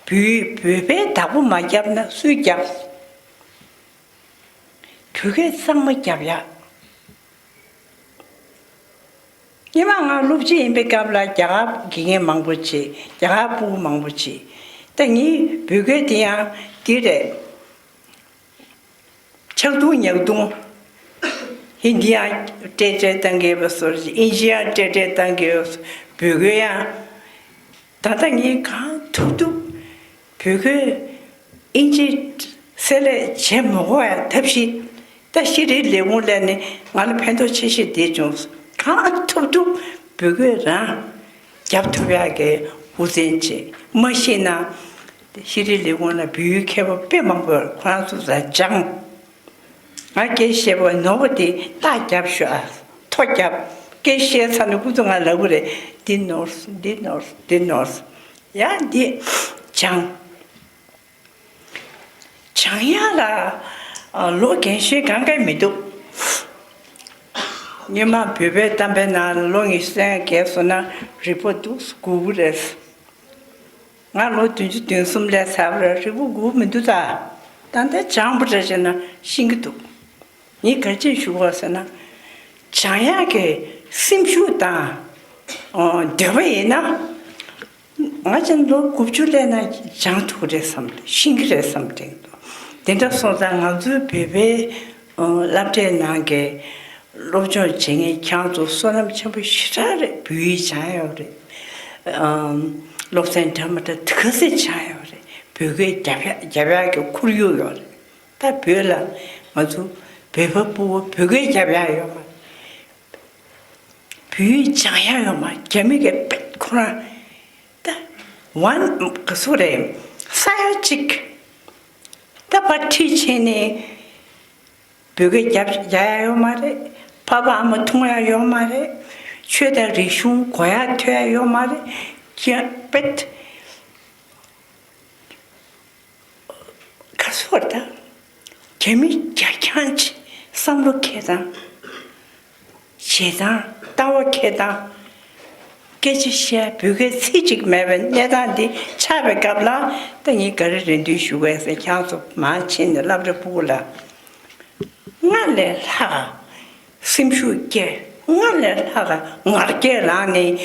བོད་བོད་པའི་བདག་པོ་མ་རྒྱབ་ན་སུས་རྒྱབ། བོད་སྐད་གཙང་མ་རྒྱབ་ཡག་སྔོན་མ་ང་སློབ་སྤྱི་ཡིན་པའི་སྐབས་ལ་རྒྱ་གར་དགེ་རྒན་མང་པོ་བྱས། རྒྱ་གར་སྤུ་གུ་མང་པོ་བྱས། ད་ངའི་བོད་སྐད་དེ་ཡང་འདི་རེད། ཆག་རྡུང་ཉག་རྡུང་། ཧིན་དི་ཡང་སྤྲད་སྤྲད་བཏང་གི་ཡོད་པ་བཟོ་འདྲ། ཨིན་ཇི་ཡང་སྤྲད་སྤྲད་བཏང་གི་ཡོད། བོད་སྐད་ཡང་། ད་ལྟ་ངས་གང་ཐུབ་ཐུབ་བོད་སྐད་ཨིན་ཇི་བསྲེས་ལེན་བྱེད་མི་དགོས་ཡ་ཐབས་ཤེས། ད་ཤེས་རིག་ལས་ཁུངས་ལ་ནི་ང་ལ་ཕན་ཐོགས་ཆེ་ཤོས་དེ་བྱུང་། གང་ཐུབ་ཐུབ་བོད་སྐད་རང་རྒྱབ་ཐུབ་ཡག་གི་འུ་ཚན་བྱེད། མ་ཤེས་ན་ཤེས་རིག་ལས་ཁུངས་ལ་བོད་ཡིག་མཁས་པ་དཔེ་མང་པོ་ཡོད་རེད། ཁོ་རང་ཚོ་ལ་སྦྱངས། ང་སྐད་བཤད་པ་ནོར་བ་དེ་རྟགས་རྒྱབ་ཤོག་ཨ། ཐོ་རྒྱབ། སྐད་བཤད་ཚར་ནས་ཁོ་ཚོ་ང་ལབ་གི་རེད། འདི་ནོར་སོང་། འདི་ནོར་སོང་། འདི་ནོར་སོང་། ཡ་འདི་སྦྱངས། སྦྱང་ཡག་ལ་ཨ་ལོ་རྒན་གཞོན་གང་ག་མི་འདུག་སྔོན་མ་བོད་པའི་གཏམ་དཔེ་ནང་ལ་ལོ་ཉི་ཤུ་རྩ་ལྔ་བརྒལ་སོང་ན་རིག་པ་སྡུག་སྒུག་གི་རེད། ང་ལོ་བདུན་ཅུ་དོན་གསུམ་སླེབས་ཚར་བ་རེད། རིག་པ་སྒུག་མི་འདུག་ད། ད་ལྟ་སྦྱངས་པ་འདྲ་བྱས་ན་ཤེས་ཀྱི་འདུག་ངས་ག་རེ་ཞུ་དགོས་ཟེར་ན། སྦྱང་ཡག་གི་སེམས་ཤུགས་དང་འདོད་པ་ཡིན་ན། ང་ཅག་ལོ་དགུ་བཅུ་སླེབས་ན་སྦྱང་ཐུབ་ཀྱི་རེད་བསམ། ཤེས་ཀྱི་རེད་བསམ་དྲན་འདུག་དེ་འདྲ་སོང་ཙང་ང་ཚོའི་བོད་པའི་སློབ་གྲྭའི་ནང་གི་སློབ་སྦྱོང་བྱེད་མཁན་ཁྱེད་ཚོ་བསོད་ནམས་ཆེན་པོ་ཞེ་དྲག་རེད། བོད་ཡིག་སྦྱང་ཡོད་རེད། སློབ་ཚན་འདྲ་མི་འདྲ་དེ་ག་ཚོད་སྦྱང་ཡོད་རེད། བོད་སྐད་རྒྱབ་ཡག་རྒྱབ་ཡག་གི་ཁོར་ཡུག་ཡོད་རེད། ད་བོད་ལ་ང་ཚོ་བོད་པ་སྤུ་གུ་བོད་སྐད་རྒྱབ་ཡག་ཡོད་མ་རེད། བོད་ཡིག་སྦྱང་ཡག་ཡོད་མ་རེད། རྒྱ་མི་གི་དཔེ་ཁོ་རང་ད་ཝན་ག་ཚོད་རེད། ས་ཡ་གཅིག་ད་ཕར་ཁྲིད་བྱས་ནས་བོད་སྐད་རྒྱབ་རྒྱག་ཡག་ཡོད་མ་རེད། ཕ་ཕ་ཨ་མ་མཐོང་ཡག་ཡོད་མ་རེད། ཆོས་དང་རིག་གཞུང་གོ་ཡག་ཐོས་ཡག་ཡོད་མ་རེད། ཁྱེད་དཔེ། ག་ཚོད་ད། རྒྱ་མི་རྒྱ་ཁྱོན་ཆེ། བསམ་བློ་འཁྱེར་སྟངས། བྱེད་སྟངས། ལྟ་བ་འཁྱེར་སྟངས། སྐད་ཆ་བཤད་བོད་སྐད་ཚིག་གཅིག་མེད་པའི་གནས་སྟངས་འདི་ཆགས་པའི་སྐབས་ལ་ད་ངས་ག་རེ་རེ་འདུན་ཞུ་དགོས་ཟེར། ཁྱེད་ཚོ་མར་ཕྱིན་ནས་སློབ་གྲྭ་ཕྲུ་གུ་ལ་སྔར་ལས་ལྷག་སེམས་ཤུགས་སྐྱེད། སྔར་ལས་ལྷག་ངར་སྐད་ལངས་ནས་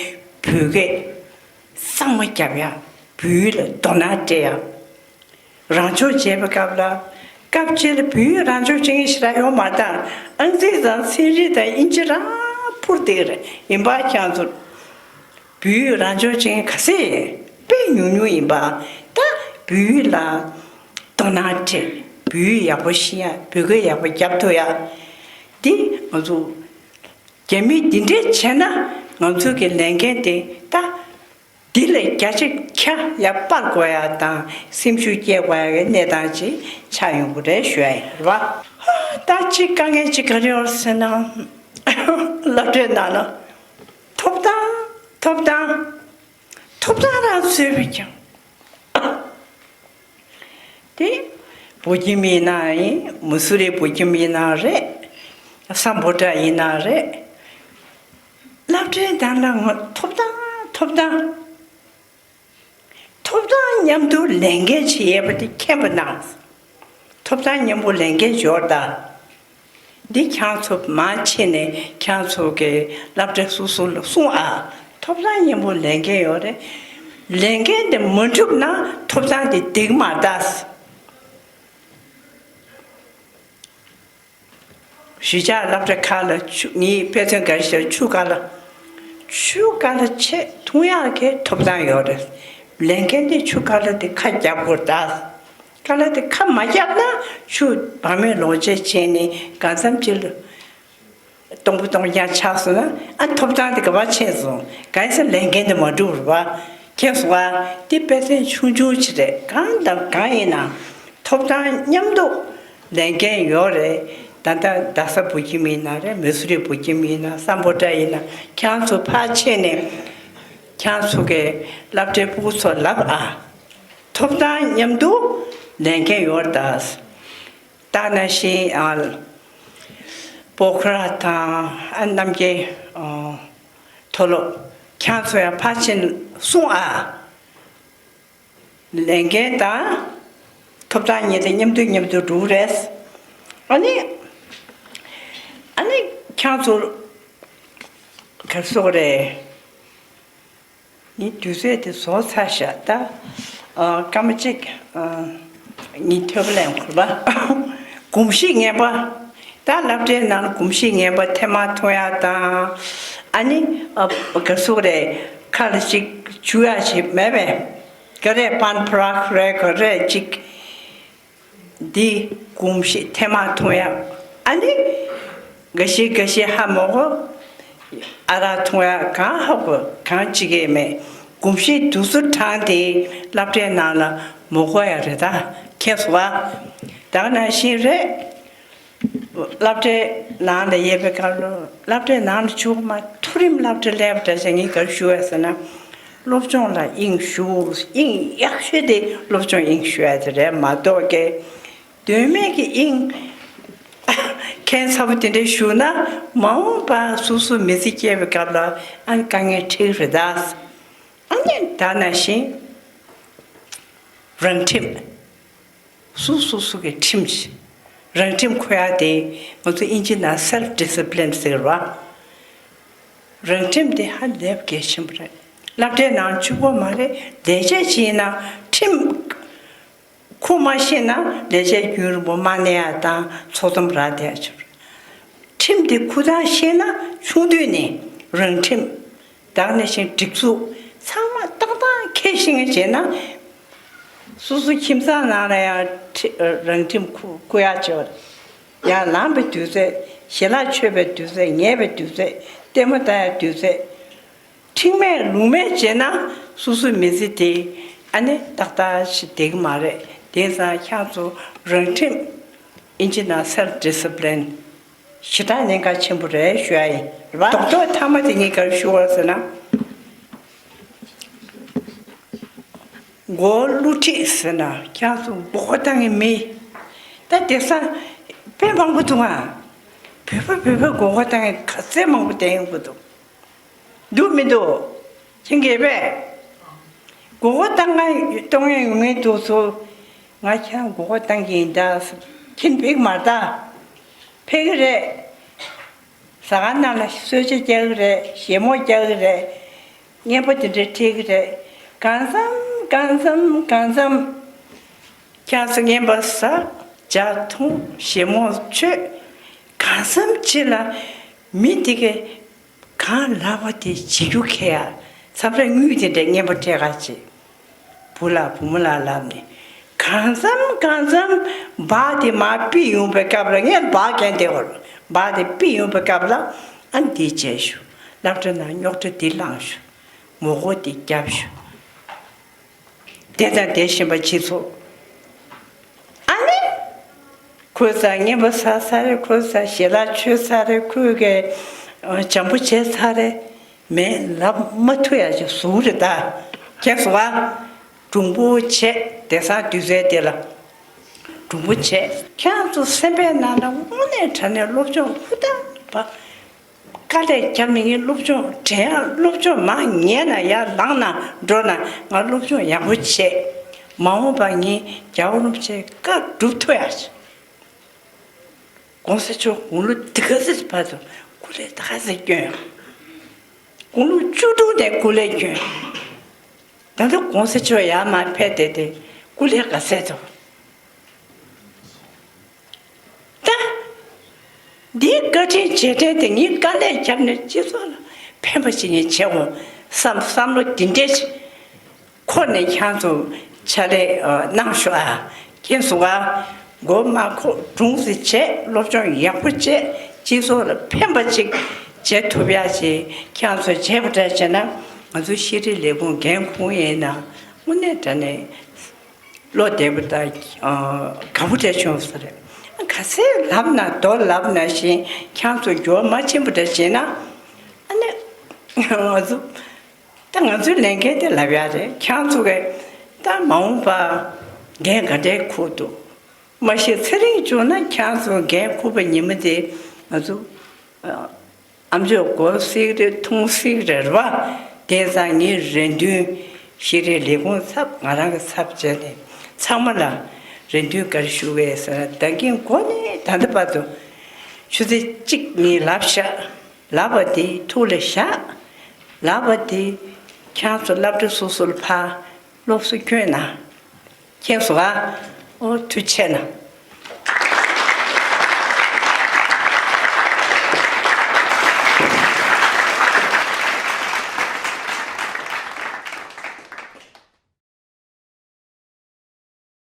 བོད་སྐད་གཙང་མ་རྒྱབ་ཡག་བོད་ཡིག་ལ་དོ་སྣང་སྤྲད་ཡག་རང་སྦྱོང་བྱེད་པའི་སྐབས་ལ། སྐབས་གཅིག་ལ་བོད་ཡིག་རང་སྦྱོང་བྱེད་མཁན་ཞེ་དྲག་ཡོད་མ་རེད། ད་ཨང་རྩིས་དང་ཚན་རིག་དང་དབྱིན་ཇི་རང་ཕུར་བསྡད་ཀྱི་རེད། ཡིན་པ་ཁྱེད་ཚོ་བོད་ཡིག་རང་སྦྱོང་བྱེད་མཁན་ག་ཚོད་ཡོད། དཔེ་ཉུང་ཉུང་ཡིན་པ། ད་བོད་ཡིག་ལ་དོ་སྣང་སྤྲད། བོད་ཡིག་ཡག་པོ་ཤེས་ཡག་བོད་སྐད་ཡག་པོ་རྒྱབ་ཐུབ་ཡག་འདི་ང་ཚོ་རྒྱ་མིས་འདི་འདྲས་བྱས་ན་ང་ཚོ་གི་ལས་འགན་དེ་ད། འདི་ལས་བརྒྱ་ཆ་བརྒྱ་ཡར་སྤར་དགོས་ཡག་དང་སེམས་ཤུགས་སྐྱེད་དགོས་ཡག་གི་གནས་སྟངས་ཅིག་ཆགས་ཡོང་གི་རེད་ཞུ་ཡག་ཡིན་རེད་བ། ད་ཅིག་དཀའ་ངལ་ཅིག་ག་རེ་ཡོད་ཟེར་ན། སློབ་གྲྭའི་ནང་ལ་ཐོབ་ཐང་། ཐོབ་ཐང་། ཐོབ་ཐང་རང་བཟོས་པས་ཀྱང་། དེ་བོད་ཁྱིམ་ཡིན་ན་ཡིན། མུ་སུ་རི་བོད་ཁྱིམ་ཡིན་ན་རེད། སམ་བྷོ་ཊ་ཡིན་ན་རེད། སློབ་གྲྭའི་ནང་ལ་ང་ཐོབ་ཐང་། ཐོབ་ཐང་། ཐོབ་ཐང་མཉམ་དུ་ལས་འགན་བྱེད་ཡས་པ་དེ་མཁྱེན་པ་གནང་། ཐོབ་ཐང་མཉམ་པོ་ལས་འགན་འབྱོར་ད། འདི་ཁྱེད་ཚོ་མར་ཕྱིན་ནས་ཁྱེད་ཚོ་གི་སློབ་གྲྭ་སོ་སོ་ལ་གསུང་ཨ། ཐོབ་ཐང་མཉམ་པོ་ལས་འགན་ཡོད་རེད། ལས་འགན་དེ་མ་འགྲུབ་ན་ཐོབ་ཐང་དེ་འདེགས་མ་ད། གཞིས་ཆགས་སློབ་གྲྭ་ཁག་ལ་ཆུ། ངས་དཔེ་མཚོན་ག་རེ་བཤད། ཆུ་ཁ་ལ། ཆུ་ཁ་ལ་ཆུ་འཐུང་ཡག་གི་ཐོབ་ཐང་ཡོད་རེད། ལས་འགན་དེ་ཆུ་ཁ་ལ་དེ་ཁ་རྒྱབ་དགོས་ད། ཁ་ལ་དེ་ཁ་མ་རྒྱབ་ན་ཆུ་བར་མེད་ལོག་ཅེས་བྱས་ནས་གང་འཚམ་ཅིག་ལ་སྟོང་པ་སྟོང་རྐྱང་ཆགས་སོང་ན། ཨ། ཐོབ་ཐང་དེ་ག་པར་ཕྱིན་སོང་། གང་ཡིན་ཟེར་ལས་འགན་དེ་མ་འགྲུབ་རེད་བ། མཁྱེན་སོང་ཨ། དེ་དཔེ་མཚོན་ཆུང་ཆུང་ཅིག་རེད། གང་དང་གང་ཡིན་ན་ཐོབ་ཐང་མཉམ་དུ་ལས་འགན་ཡོད་རེད། ད་ལྟ་རྡ་ས་བོད་ཁྱིམ་ཡིན་ན་རེད། མུ་སུ་རི་བོད་ཁྱིམ་ཡིན་ན། སམ་བྷོ་ཊ་ཡིན་ན། ཁྱེད་ཚོ་ཕར་ཕྱིན་ནས་ཁྱེད་ཚོ་གི་སློབ་གྲྭའི་ཕྲུ་གུ་ཚོ་ལབ་ཨ། ཐོབ་ཐང་མཉམ་དུ་ལས་འགན་ཡོད་རེད་ད། ད་ནང་བཞིན་ཨ། སྤོ་ཁ་ར་དང་། ཨ། རྣམ་རྒྱལ། ཨ། མཐོ་སློབ། ཁྱེད་ཚོ་ཡང་ཕར་ཕྱིན་གསུང་ཨ། ལས་འགན་དང་ཐོབ་ཐང་གཉིས་དེ་མཉམ་དུ་མཉམ་དུ་འགྲོ་གི་རེད། ཨ་ནི། ཨ་ནི་ཁྱེད་ཚོ་ གར་སོགས་རེད། ངའི་དུས་ཚོད་དེ་རྫོགས་ཚར་ཤག་ད། ཨ། སྐར་མ་གཅིག་ཨ། ངའི་ཐོས་པ་ལེན་ཁུར་བ། གོམས་གཤིས་ངན་པ། ད་སློབ་གྲྭའི་ནང་གོམས་གཤིས་ངན་པ་ཐེངས་མ་མཐོང་ཡག་དང་། ཨ་ནི། ཨ། ག་ཟེར་རེད། ཁ་ལ་ཅིག་འཇུ་ཡག་ཞིག་མེད་པས། ག་རེ་པན་པྲག་རེད། ག་རེ་ཅིག་འདི་གོམས་གཤིས་ཐེངས་མ་མཐོང་ཡག་ཨ་ནི། འགའ་ཤས་འགའ་ཤས་ཧ་མ་གོ། ཨ་རག་འཐུང་ཡག་གང་ཧ་གོ། གང་བྱེད་ཀྱི་མེད། གོམས་གཤིས་དེ་ཚོ་དྲངས་ཏེ་སློབ་གྲྭའི་ནང་ལ་མ་དགོས་ཡག་རེད། ད་མཁྱེན་སོང་ཨ། ད་ག་ནང་བཞིན་རེད། སློབ་གྲྭའི་ནང་ལ་ཡོད་པའི་སྐབས་ལ། སློབ་གྲྭའི་ནང་ལ་བཅུག་མ། མཐོ་རིམ་སློབ་གྲྭ་སླེབས་པ་འདྲ་བྱས། ངས་ག་རེ་ཞུ་ཡག་ཟེར་ན། སློབ་སྦྱོང་ལ་དབྱིངས་ཞུགས། དབྱིངས་ཡག་ཤོས་དེ་སློབ་སྦྱོང་དབྱིངས་ཞུགས་ཡག་དེ་རེད་མ་གཏོགས་ཀྱི། དོན་མེད་ཀྱི་དབྱིངས་ཁྱད་མཚར་པོ་དེ་འདྲ་ཞུགས་ན། མ་འོངས་པ་སོ་སོ་མི་ཚེ་སྐྱེལ་བའི་སྐབས་ལ་ཨ་ནི་དཀའ་ངལ་འཕྲད་ཀྱི་རེད་ད། ཨ་ནི་ད་ནང་བཞིན་རང་ཁྲིམས། སོ་སོ་སོ་གི་ཁྲིམས་ཤིག་རང་ཁྲིམས་འཁུར་ཡག་དེ་ང་ཚོ་དབྱིན་ཇི་ནང་self discipline ཟེར་བ། རང་ཁྲིམས་དེ་ཧ་ལས་པ་གལ་ཆེན་པོ་རེད། སློབ་གྲྭའི་ནང་གཅིག་པོ་མ་རེད། ལས་བྱེད་ཅིག་ཡིན་ན་ཁྲིམས་འཁུར་མ་ཤེས་ན་ལས་བྱེད་རྒྱུན་རིང་པོ་མ་གནས་ཡག་དང་ཚོགས་འདུ་རག་བསྡད་ཡག་ཆེ། ཁྲིམས་དེ་འཁུར་སྟངས་ཤེས་ན་ཆུང་དུས་ནས་རང་ཁྲིམས། ད་ག་ནང་བཞིན་སྒྲིག་འཛུགས་ཚང་མ་ཏག་ཏག་འཁྱེར་ཤེས་མཁན་བྱས་ན། སོ་སོ་ཁྱིམ་ཚང་ནང་ལ་ཡང་ཁྲི་རང་ཁྲིམས་འཁུར་འཁུར་ཡག་བྱེད་པ་རེད། ཡར་ལངས་པའི་དུས་ཚོད། ཞལ་ལག་མཆོད་པའི་དུས་ཚོད། ཉལ་བའི་དུས་ཚོད། ལྟད་མོ་ལྟ་ཡག་དུས་ཚོད། ཁྲིམས་མེད་ལུགས་མེད་བྱས་ན་སོ་སོའི་མི་ཚེ་དེ་ཨ་ནི་ཏག་ཏག་ཞིག་བསྡད་ཀྱི་མ་རེད། དེང་སང་ཁྱེད་ཚོ་རང་ཁྲིམས། དབྱིན་ཇི་ནང་self discipline ཞེ་དྲག་གནད་འགག་ཆེན་པོ་རེད་ཞུ་ཡག་ཡིན། རེད་པ། རྡོག་རྡོག་མཐའ་མ་དེ་ངས་ག་རེ་ཞུ་བ་ཟེར་ན། མགོ་བོ་བསླུ་བྲིད་ཟེར་ན་ཁྱེད་ཚོ་མགོ་སྐོར་བཏང་མཁན་མི། ད་དེང་སང་དཔེ་མང་པོ་འདུག་ཨ། བོད་པ་བོད་པ་མགོ་སྐོར་བཏང་མཁན་ག་ཚད་མང་པོ་བསྡད་ཡོང་གི་འདུག་འདུག་མི་འདུག་ཁྱེད་ཀྱིས་པས། མགོ་སྐོར་བཏང་ང་གཏོང་མཁན་ཡོང་མཁན་འདུག་ཚོ། ང་ཁྱེད་མགོ་སྐོར་བཏང་གི་ཡིན་ད། ཁྱེད་ཕེབས་ཀྱི་མ་རེད་ད། ཕེབས་ཀྱི་རེད། ཟ་ཁང་ནང་ལ་གསོལ་ཇ་རྒྱག་གི་རེད། བཞེས་མོ་རྒྱག་གི་རེད། རྔན་པ་དེ་འདྲ་སྤྲད་ཀྱི་རེད། གང་འཚམ་གང་འཚམ་གང་འཚམ། ཁྱེད་ཚོ་རྔན་པ་ཟ། ཇ་འཐུང་། བཞེས་མོ་མཆོད། གང་འཚམ་ཅིག་ལ་མི་དེ་གས་གང་ལབ་པ་དེ་བྱེད་རྒྱུ་ཁེལ་ཡག་མཚམས་རེ་དངུལ་དེ་འདྲ་རྔན་པ་སྤྲད་ག་ཅིག་བུ་ལ་བུ་མོ་ལ་ལབ་ནས། གང་འཚམ་གང་འཚམ་སྦག་དེ་མར་ཕུད་ཡོང་པའི་སྐབས་ལ། ངས་སྦག་གན་དེ་བོར། སྦག་དེ་ཕུད་ཡོང་པའི་སྐབས་ལ་ཨ་འདི་བྱས་ཤོག་སློབ་གྲྭ་ནང་རྙོག་དྲ་འདི་བསླངས་ཤོག་མགོ་སྐོར་འདི་བརྒྱབ་ཤོག་དེ་དང་དེ་བཞིན་པ་སྤྱི་ཚོགས། ཨ་ནི། ཁོས་ས་རྔན་པ་ཟ་ཚར་རེད། ཁོས་ས་ཞལ་ལག་མཆོད་ཚར་རེད། ཁོས་གས་འཇམ་པོ་བྱས་ཚར་རེད། མེད་ལབ་མ་ཐུབ་ཡག་ཅིག་བཟོ་གི་རེད་ད། མཁྱེན་སོང་ཨ། གྲུང་པོ་བྱས། དེང་སང་དུས་ཚོད་དེ་ལ་གྲུང་པོ་བྱས། ཁྱེད་ཚོ་སེམས་པའི་ནང་ལ་དངོས་གནས་དྲང་གནས་སློབ་སྦྱོང་ཧུར་ཐག་པ། དཀའ་ལས་བརྒྱབ་ནས་ངས་སློབ་སྦྱོང་དྲན་ཡག་སློབ་སྦྱོང་མར་ཉལ་ན་ཡར་ལངས་ན་འགྲོ་ན་ང་སློབ་སྦྱོང་ཡག་པོ་བྱས། མ་འོངས་པ་ངས་རྒྱལ་བ་རིན་པོ་ཆེའི་བཀའ་སྒྲུབ་ཐུབ་ཡག་ཅིག་གོང་ས་མཆོག་དགུང་ལོ་འདི་ག་ཚོད་བར་དུ་སྐུ་ལས་ད་ག་ཚོད་བསྐྱོན། དགུང་ལོ་བཅུ་དྲུག་ནས་སྐུ་ལས་བསྐྱོན། ད་ལྟ་གོང་ས་མཆོག་ཡར་མར་ཕེབས་བསྡད་དེ་སྐུ་ལས་ག་ཚད་འདུག་ད། འདིའི་བཀའ་དྲིན་རྗེས་དྲན་དེ་ངས་དཀའ་ལས་བརྒྱབ་ནས་སྤྱི་ཚོགས་ལ་ཕན་པ་ཞིག་ངས་བྱེད་འོང་བསམ། བསམ་བློ་འདི་འདྲས་འཁོར་ནས་ཁྱེད་ཚོ་ཕྱག་ལས་གནང་ཤོག་ཨ། མཁྱེན་སོང་ཨ། མགོ་མ་འཁོར། དྲུང་ཟེར་བྱས། སློབ་སྦྱོང་ཡག་པོ་བྱས། སྤྱི་ཚོགས་ལ་ཕན་པ་ཅིག་བྱེད་ཐུབ་ཡག་ཅིག་ཁྱེད་ཚོ་བྱས་པ་འདྲ་བྱས་ན། ང་ཚོ་ཤེས་རིག་ལས་ཁུངས་འགན་ཁུར་ཡིན་ན་དངོས་གནས་དྲང་གནས་བློ་བདེ་པོ་དང་དགའ་པོ་འདྲ་བྱུང་ས་རེད། ག་ཚད་ལབ་ན་མདོ་ལབ་ན་བཞིན་ཁྱེད་ཚོ་འགྱུར་བ་མ་ཕྱིན་པ་འདྲ་བྱས་ན། ཨ་ནི་ང་ཚོ། ད་ང་ཚོའི་ལས་འགན་དེ་ལབ་ཡག་རེད། ཁྱེད་ཚོ་གིས་ད་མ་འོངས་པ་འགན་ག་འདྲའི་འཁུར་འདུག་མ་གཞི་ཚེ་རིང་བྱུང་ན་ཁྱེད་ཚོ་འགན་འཁུར་བའི་ཉི་མ་དེ་ང་ཚོ་ཨ་མཆོག་གོ་སྲིད་རེད། མཐོང་སྲིད་རེད་པ། དེང་སང་ངའི་རེ་འདུན། ཤེས་རིག་ལས་ཁུངས་ཚབ། ང་རང་གི་ཚབ་བྱས་ནས་ཚང་མ་ལ་རེ་འདུན་ག་རེ་ཞུ་གི་ཡོད་ཟེར་ན། ད་གིན་འགོ་ནས་ད་ལྟ་བར་དུ་ཆུ་ཚོད་གཅིག་གཉིས་ལབ་ཤག་ལག་པ་དེ་ཐུགས་ལ་བཞག་ལག་པ་དེ་ཁྱེད་རང་ཚོ་སློབ་གྲྭ་སོ་སོ་ལ་ཕར་སློབ་གསོ་བསྐྱོན་ན། མཁྱེན་སོང་ཨ། ཨོ་ཐུགས་རྗེ་ཆེ་གནང་།